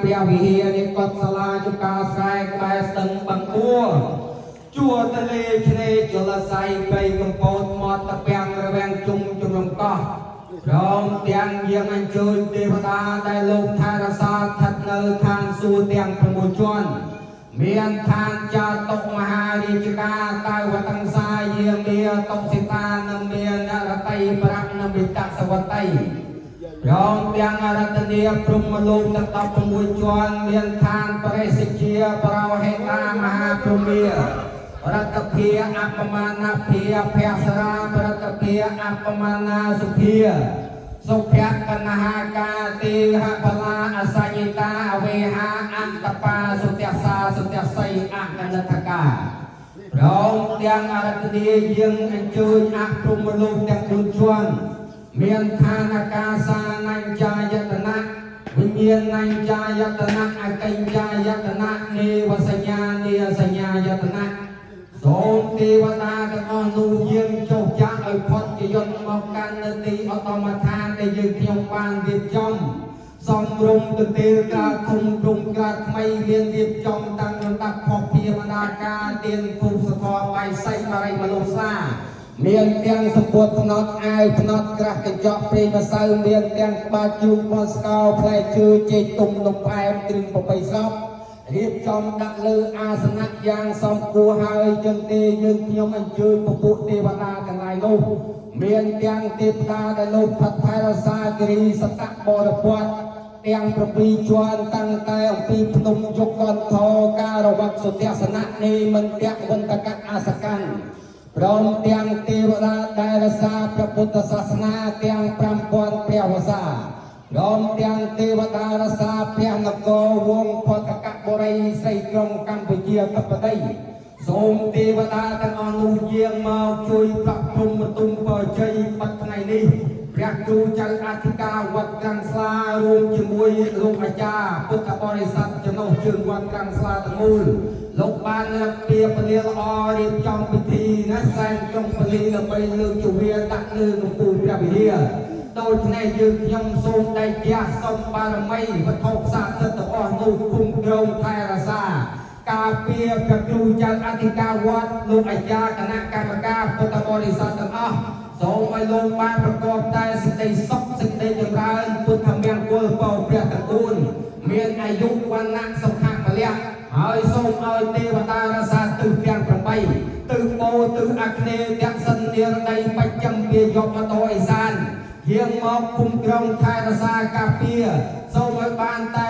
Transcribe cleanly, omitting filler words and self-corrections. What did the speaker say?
ព្រះវិហារនៃកុដិសាលាជកាស្រែក្បែរស្ទឹងបឹងបួរជួរទលេឆ្នេរជលស័យព្រៃកំពតមាត់តពាំងរវាងជុំជំរំកោះព្រមទាំងយាងអញ្ជើញទេវតាដែលលោកថែរក្សាស្ថិតនៅឋានសួគ៌ទាំង6ជាន់មានឋានចាតុមហារាជការតាវតង្សាយាមាតុសិតានមាននរតីប្រណមិតសវតីព្រមទាំងអរតនីព្រហ្មលោកទាំង16ជាន់មានឋានបរិសិជាបរោហេតាមហាព្រហ្មារតភាអបមាណភាភសរាបរតភាអបមាណាសុភាសុភកណហាកាទេហបលាអសញ្ញតាអវេហាអន្តបាសុទសាសុទសីអកណថកាព្រមទាំងអរតនីយាងអញ្ជើញអព្រហ្មលោកទាំង4ជាន់មានឋានកាសានញ្ចាយតនៈវិញ្ញាណញ្ចាយតនៈអកិញ្ចាយតនៈនេវសញ្ញានេសញ្ញាយតនៈសូមទេវតាទាំងអស់នោះយាងចុះចាក់ឲ្យផុតជាយន្តមកកាន់នៅទីអត្តមដ្ឋានដែលយើងខ្ញុំបានរៀបចំសំរុំទទេលក្រាលធំព្រំក្រាលថ្មីមានរៀបចំតាំងលំដាប់ផុសភាមនាការទៀនភូមិសធរបាយសីបរិយមនុស្សសាមានទាំងសម្ពុតផ្នត់អាវផ្នត់ក្រាស់កញ្ចក់ប្រេងម្សៅមានទាំងក្បាលជូកបនស្កោផ្លែឈើចេកទុំនំផ្អែមគ្រឿងប្របីសពរៀបចំដាក់លើអាសនៈយ៉ាងសមគួរហើយចឹងទេយើងខ្ញុំអញ្ជើញពពួកទេវតាទាំងឡាយនោះមានទាំងទេពតាដែលលោកផាត់ថែរក្សាគិរីសតបរពតទាំង7ជាន់តាំងតែអំពីភ្នំយុគន្ធរការវត្តសុទស្សនៈនៃមន្តវន្តកអសកម្មព្រមទាំងទេវតាដែលរក្សាព្រះពុទ្ធសាសនាទាំង5000ព្រះវស្សាព្រមទាំងទេវតារក្សាព្រះនគរវងផតកបុរីស្រីក្រុងកម្ពុជាធិបតីសូមទេវតាទាំងអស់នោះយាងមកជួយប្រក់ព្រំទុំបជ័យបាត់ថ្ងៃនេះព្រះគ្រូចៅអធិការវត្តក្រាំងស្លារួមជាមួយលោកអាចារ្យពុទ្ធបរិស័ទចំណុះជើងវត្តក្រាំងស្លាទាំងមូលលោកបានរៀបពីពលាល្អរៀបចំពិធីណាសែនក្រុងពលីដើម្បីលើកជវាដាក់លើកំពូលព្រះវិហារដូច្នេះយើងខ្ញុំសូមដៃជះសូមបារមីវត្ថុស័ក្តិសិទ្ធិទាំងអស់នោះគុំក្រងថែរក្សាការពារព្រះគ្រូចៅអធិការវត្តលោកអាចារ្យគណៈកម្មការពុទ្ធបរិស័ទទាំងអស់សូមឲ្យលោកបានប្រកបតែសេចក្តីសុខសេចក្តីចម្រើនពុទ្ធមង្គលពរព្រះត្រកូលមានអាយុវណ្ណៈសុខៈពលៈហើយសូមឲ្យទេវតារក្សាទិសទាំង8ទិសបូទិសអាគ្នេយ៍ទក្សិណនិរដីបច្ចឹមពាយបតោឥសានយាងមកគុំក្រុងថែរក្សាការពារសូមឲ្យបានតែ